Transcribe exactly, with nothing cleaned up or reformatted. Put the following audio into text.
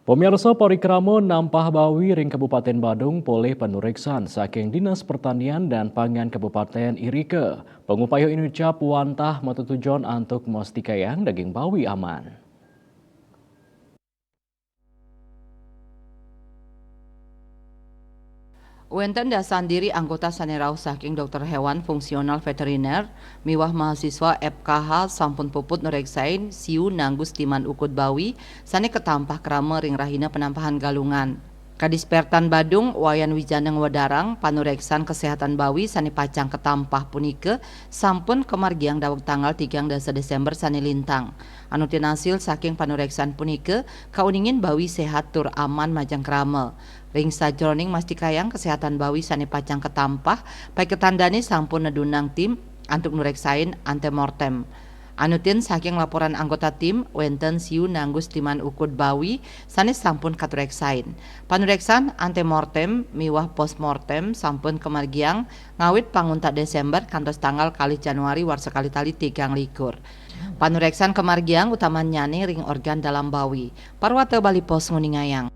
Pemirsa, parikrama nampah bawi ring Kabupaten Badung polih panureksan saking Dinas Pertanian dan Pangan Kabupaten irika. Pangupaya inucap wantah matetujon antuk mastikayang daging bawi aman. Wénten dasan diri anggota sané rauh saking dokter hewan fungsional veteriner miwah mahasiswa F K H sampun puput nureksain siu nanggus timan ukud bawi sané katampah krama ring rahina penampahan Galungan. Kadispertan Badung, Wayan Wijana ngwedarang panureksan kesehatan bawi sané pacang katampah punika sampun kamargiang daweg tanggal tigang dasa Desember sané lintang. Anutin asil saking panureksan punika, kauningin bawi sehat tur aman majeng krama. Ring sajroning mastikayang kesehatan bawi sané pacang katampah, paiketan dané sampun nedunang tim antuk nureksain antemortem. Anutin saking laporan anggota tim, wénten siu nanggus timan ukud bawi sané sampun katureksain. Panureksan antemortem miwah postmortem sampun kamargiang ngawit panguntat Desember kantos tanggal kalih Januari warsa kalih tali tigang likur. Panureksan kamargiang utamannyané ring organ dalam bawi. Parwata Bali Post nguningayang.